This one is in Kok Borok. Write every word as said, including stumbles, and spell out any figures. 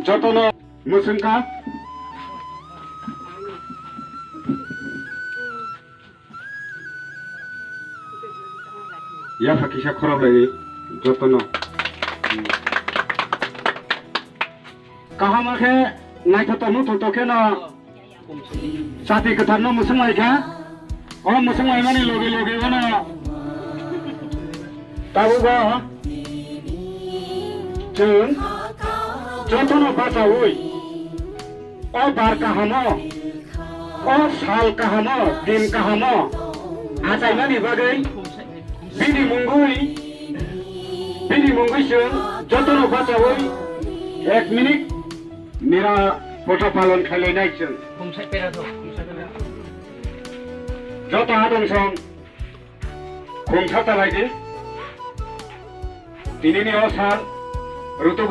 Jotono mwswngkha. Yapha kisa khorok lai jotono. Kaham khe naithotok nuthoktok kheno chati kwtharno mwswng lai kha. O mwswng laimani loge loge bono tabukbo chwng jotono bachaui o bar kahamo, o sal kahamo, din kahamo achaimani bagwi bini mungwi, bini mungwi chwng jotono bachaui ek minute nirapotta palon khlailainai chwng. Joto adong song khumsa chalai di. Tinini o sal rutu